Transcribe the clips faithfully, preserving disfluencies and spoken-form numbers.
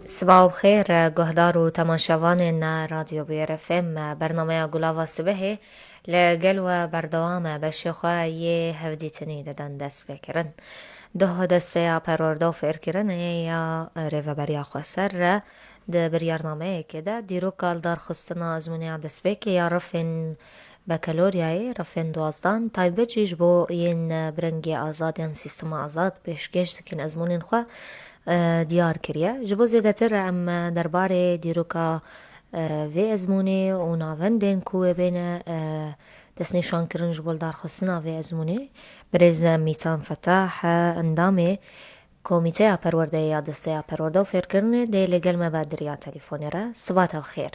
Sibaw bi xêr, guhdar û temaşevanên Radyo Bûyer F M, bernameya Gulava Sibehê li gel we berdewam e. Beşê xwe yê hevdîtinî didin destpêkirin. Duh desteya perwerde û fêrkirinê ya Rêveberiya Xweser re di biryarnameyekê de dîroka li darxistina ezmûneya destpêkê ya refên Bakaloryayê, refên duwazdan, taybet jî ji bo yên bi rengê azad yan sîstema azad pêşkêş dikin ezmûnên xwe, e, diyar kiriye. Ji bo zêdetir em, e, derbarê dîroka, e, vê ezmûnê û navendên ku wê bêne, e, destnîşankirin ji bo lidarxistina vê ezmûnê, birêz Mîtan Fetah, e, endamê Komîteya Perwerdeyê ya Desteya Perwerde û Fêrkirinê dê li gel me be di riya telefonê re. Siba te bi xêr.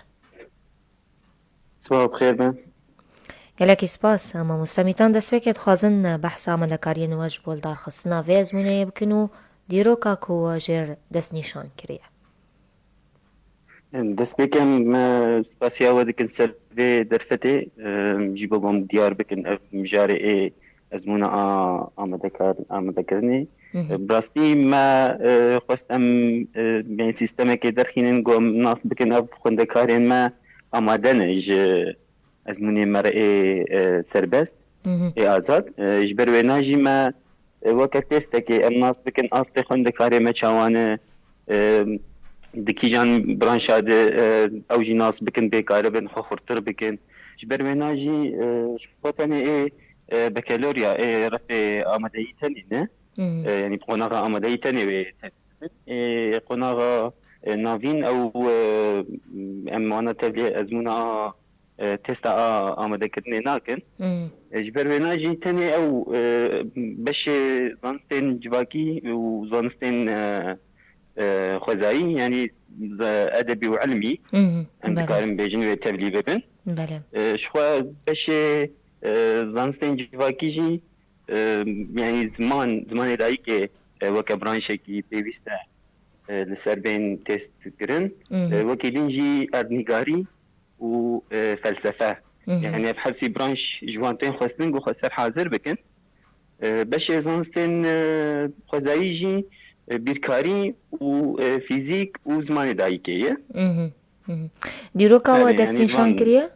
Sibaw bi xêr be. Gelekî spas. Mamoste Mîtan, destpêkê dixwazin behsa amadekariyên we ji bo lidarxistina vê ezmûneyê bikin û dîroka ku we jêr destnîşan kiriye. Destpêkê em, e, spasiya we dikin ser vê derfetê, e, ji bo gom diyar bikin ev mijarê ê ezmûna a amadekar-, amadekirinê. Hı hı. Bi rastî me, e, xwest em, e, yanî sîstemekê derxînin ku em nas bikin ev xwendekarên me amade ne ji ezmûnê me re ê, e, serbest, Hı hı. ê azad. E, ji ber wêna jî me, e, weke têstekê em nas bikin astê xwendekarê me çawa ne, e, di kîjan branşa de, e, ew jî nas bikin bê karibin xwe xurtir bikin. Ji ber wêna jî, e, ji xwe tenê ê, e, bakalorya, ê refê amadeyî tenê ne. Hı hı. E, yanî qonaxa amadeyî tenê wê tenê. E, qonaxa, e, navîn ew, e, em wana tevlî ezmûna, e, testa a amadekirinê nakin. Hı. E, ji ber wêna jî tenê ew, e, beşê zanistên civakî û zanistên, e, e, xwezayî, yanî ze-, edebî û ilmî, Hı hı. em Belê. dikarin bêjin wê tevlî bibin. Belê. E, ji xwe beşê, e, zanistên civakî jî, e, yanî ziman, zimanê dayikê, e, weke branşekî pêwîst e, e, li ser bên test kirin. Hı hı. E, wekî din jî erdnîgarî û, e, felsefe. Hı hı. Yanî ev hepsî branş ji wan tên xwestin ku xwe ser hazir bikin. E, beşê zanistên, e, xwezayî jî, e, bîrkarî û, e, fîzîk û zimanê dayikê ye. Hı hı. Hı hı. Dîroka we Belê, yanî destnîşan van kiriye?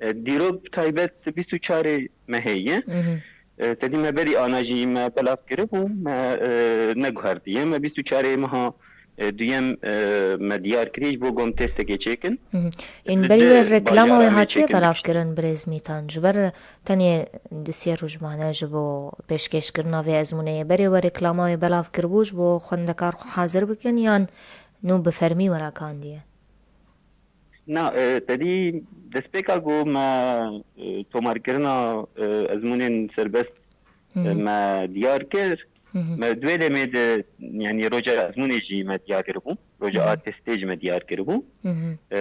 E, dîrok bi taybet bîst û çarê mehê ye. Hı hı. E, tedî me berî ana jî me belav kiribû, me, e, neguhertiye. Me bîst û çarê meha, e, duyem, e, me diyar kirî ji bo gom testekê çêkin. Hı hı. Ên Li berî di we reklama wê bajaran wê hatiye çêkin belav dibîştin. kirin birêz Mîtan. Ji ber tenê du sê rojmane ji bo pêşkêşkirina vê ezmûneyê. Berê we reklama wê belav kiribû ji bo xwendekar xwe hazir bikin yan nû bi fermî we rakandiye? Na, e, tedî destpêka ku me, e, tomarkirina, e, ezmûnên serbest, Hı e, hı. me diyar kir. Hı hı. Me di wê demê de, yanî roja ezmûnê jî me diyar kiribû. Roja Hı hı. a testê jî me diyar kiribû. Hı hı. E,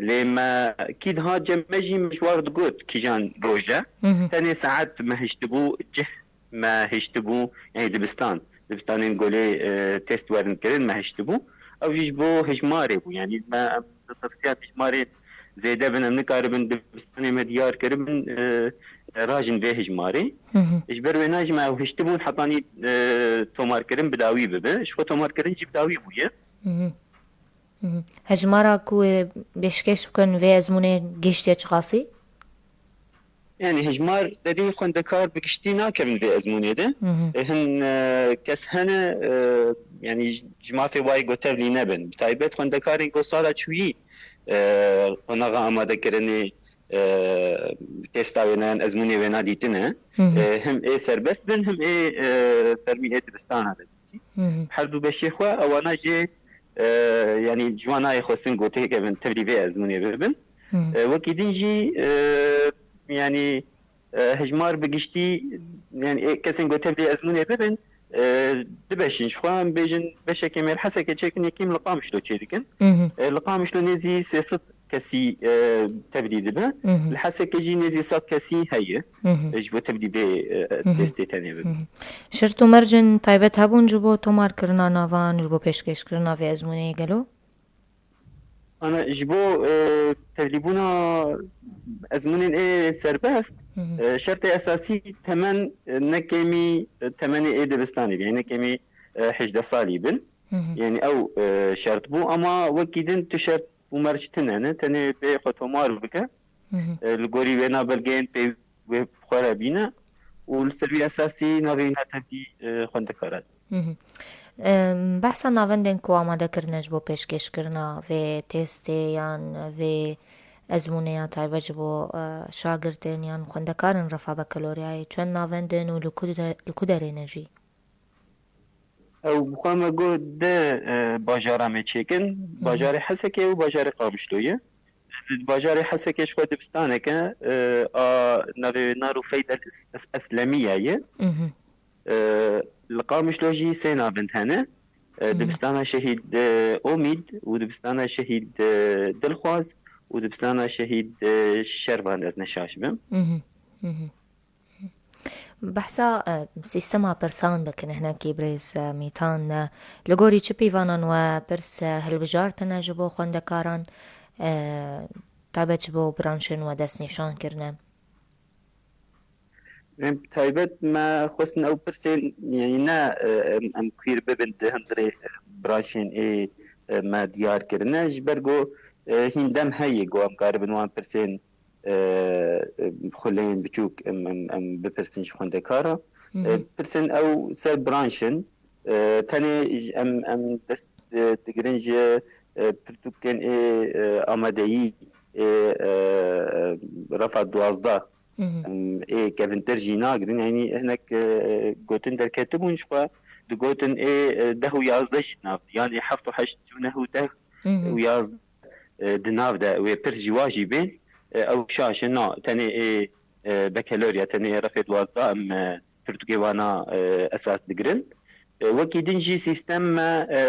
lê me kî dihat cem me jî me ji war digot kîjan roj e. Hı hı. Tenê saet me hiştibû cih me hiştibû, yanî dibistan, dibistanên golê, e, test werin kirin me hiştibû. Ew jî ji bo hejmarê bû, yanî me em ditirsiyan hejmarê zêde bin, em nikaribin dibistanê me diyar kiribin, e, rajin vê hejmarê. Hı hı. Ji ber wêna jî me ew hiştibûn hetanî, e, tomarkirin bi dawî bibe. Ji xwe tomarkirin jî bi dawî bûye. Hı hı. Hı hı. Hejmara ku wê pêşkêş bikin vê ezmûnê gihiştiye çiqasî? Yani hejmar dedî xwendekar bi giştî nakevin vê ezmûnê de. Hı hı. E, hin, e, kes hene, e, yani j-, ji mafê wayê ku tevlî nebin. Bi taybet xwendekarên ku sala çûyî, e, qonaxa amadekirinê, e, testa wêna yan ezmûnê wêna dîtine. Hı hı. E, him ê serbest bin, him ê, e, fermî ê dibistana de. Hı hı. Her du beşê xwe ewana jê, e, yani ji wan nayê xwestin ku têkevin tevlî vê ezmûnê bibin. Hı hı. E, wekî din jî, e, yani, e, hejmar bi giştî, yani, ê, kesên ku tevlî ezmûnê bibin, e, dibeşin. Ji xwe em bêjin beşekê mêr Hesekê çêkin, yekîm li Qamişlo çêdikin. Hı hı. E, li Qamişlo nêzî sê sed kesî, e, tevlî dibe. Hı hı. Li Hesekê jî nêzî sed kesî heye. Hı hı. E, ji bo tevlî vê, e, Hı hı. testê tenê bibin. Hı hı. Şert û mercên taybet hebûn ji bo tomarkirina navan, ji bo pêşkêşkirina vê ezmûneyê gelo? Ana ji bo, e, tevlîbûna ezmûnên ê serbest, Hı hı. e, şertê esasî temen, e, ne kêmî, e, temenê ê dibistanê bî, ne kêmî, e, hejdeh salî bin. Yanî ew e, şert bû, ama wekî din tu şert û merc tine ne, tenê bê xwe tomar bike. E, li gorî wêna belgeyên pê wê bi xwe re bîne û li ser wî esasî navê wîna tevdî e, xwendekara. Em, Behsa navendên ku amade kirine ji bo pêşkêşkirina vê testê yan vê ezmûneya taybet ji bo e, şagirtên yan xwendekarên refa bekaloriyayê çend navendên û li ku de- li ku derê ne jî? Ew bi xwe me got de e, bajara me çêkin, bajarê Hesekê û bajarê Qamişloyê. Di bajarê Hesekê ji xwe dibistaneke e, a navê Nar û Feydel Es- Es- Eslemiye ye. E, li Qamişlo jî sê navend hene. E, dibistana Şehîd e, Omîd û dibistana Şehîd e, Dilxwaz û dibistana Şehîd e, Şervan, ez ne şaş bim. Behsa e, sîstema pirsan bikin hinekî birêz e, Mîtan e, li gorî çi pîvanan we pirs e, hilbijartine ji bo xwendekaran e, taybet ji bo branşên we destnîşan kirine? Em taybet me xwestin ew pirsên, yanî ne e, em, em kuîr bibin di hundirê branşên ê e, me diyar kirine. Ji ber ku e, hîn dem heye ku em karibin wan pirsên e, e, xuleyên biçûk em, em, em bipirsin ji xwendekara. E, pirsên ew ser branş in. E, tenê ji- em, em dest e, digirin ji e, pirtûkên ê e, amadeyî ê e, refa duwazdeh. Em ê kevintir jî nagirin. Yanî hinek e, gotin derketibûn ji xwe. Digotin ê e, deh û yazdeh jî nav. Yanî heft û heşt û neh û deh û yazdeh e, di nav de wê pirs ji wa jî bên. E, ew şaş e, na, tenê ê e, bekeloriya, tenê ê refê duwazdeh em e, pirtûkê wana e, esas digirin. E, wekî din jî sîstem me, e,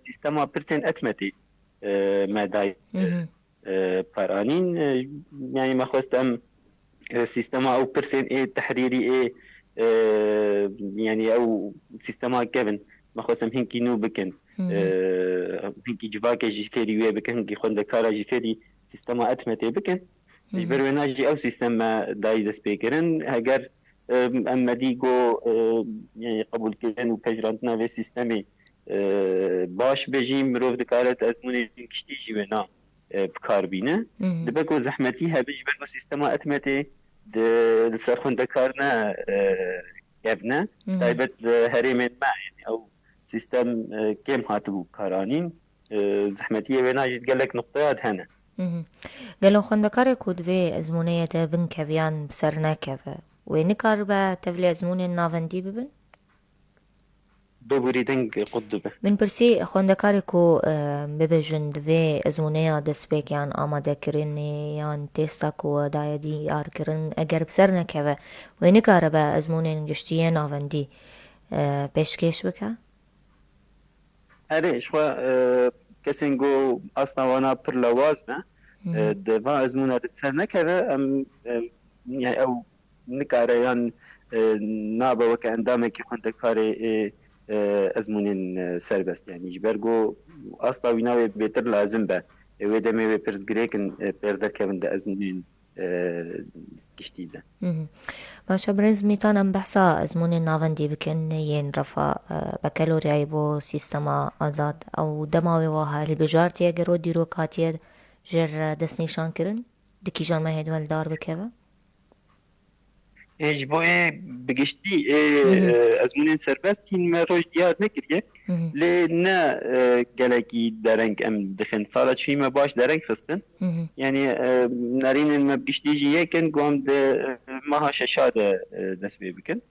sîstema pirsên etmetê e, me dayî e, karanîn. E, yanî me xwest em e, sîstema ew pirsên ê tehrîrî ê e, yanî ew sîstema kevin me xwest em hinkî nû bikin. E, hinkî civakê jî fêrî wê bikin, hinkî xwendekara jî fêrî sîstema etmetê bikin. Ji ber wêna jî ew sîstem me dayî destpêkirin. Heger e, em me dî ku e, yanî qebûlkirin û pejirandina vê sîstemê e, baş be jî, mirov dikare di ezmûnên giştî jî wêna e, bi kar bîne. Dibe ku zehmetî hebin, ji ber ku sîstema etmetê di, li ser xwendekar ne e, kevn e. Taybet li herêmên me, yanî ew sîstem e, kêm hatibû karanîn. E, zehmetiyê wêna jî di gelek nuqteya de hene. Gelo xwendekarê ku di vê ezmûneyê de binkeviyan bi ser nekeve, wê nikaribe tevlî ezmûnên navendî bibin? Bibûrî deng qut dibe. Min pirsî, xwendekarê ku e, bibêjin di vê ezmûneya destpêk yan amadekirinê yan testa ku we daye diyarkirin, eger bi ser nekeve, wê nikaribe ezmûnên giştî yê navendî e, pêşkêş bike? Erê, ji xwe e, kesên ku asta wana pir lawaz be, e, di va ezmûna de bi ser nekeve, em, em, yani ew nikare yan e, nabe weke endamekî xwendekarê ê e, ezmûnên e, serbest. Yani ji ber ku asta wî navê bêtir lazim be. E, wê demê wê pirsgirêkin e, pêr derkevin di ezmûnên e, giştî de. Baş e, birêz Mîtan, em behsa ezmûnên navendî bikin yên refa e, bekeloriyayê bo sîstema azad. Ew dema wê wiha hilbijartiye, gero dîrok hatiye jêr e, destnîşankirin? Di kîjan mehê de li dar bikeve? Ê, ji bo ê bi giştî ê e, ezmûnên serbest hîn me roj diyar nekiriye. Lê ne e, gelekî dereng em dixin. Sala çûyî me baş dereng xistin. Yani e, nerînên me bi giştî jî yek in, ku em di e, meha şeşa de e, dest pê bikin.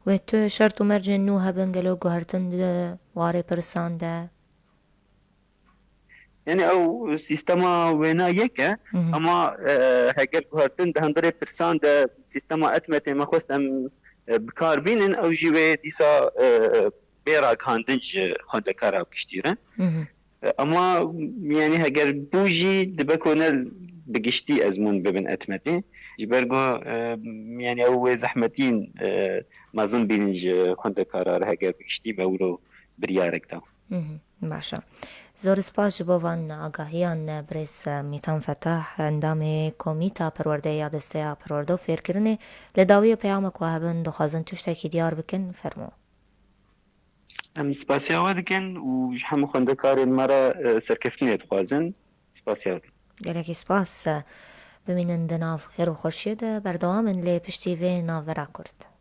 Wê tu şert û mercên nû hebin gelo guhertin di warê pirsan de? Yani ew sîstema wêna yek e, ama e, heger guhertin di hundirê pirsan de sîstema etmetê me xwest em e, bi kar bînin, ew jî wê dîsa e, bê ragihandin ji xwendekara giştî re. E, ama yani heger bû jî dibe ku ne bi giştî ezmûn bibin etmetê. Ji ber ku e, yani ew wê zehmetîn e, mezin bînin ji xwendekara re heger bi giştî me wilo biryarek da. Baş e. Zor spas ji bo van agahiyan, birêz Mîtan Fetah, endamê Komîta Perwerdeyê ya Desteya Perwerde û Fêrkirinê. Li dawiyê peyama ku hebin dixwazin tiştekî diyar bikin, fermo. Em spasiya we dikin û ji hemû xwendekarên me re, e, serkeftinê dixwazin. Spasiya we dikin. Gelekî spas. Bimînin di nav xêr û xweşiyê de, berdewam in lê piştî vê navbera kurt.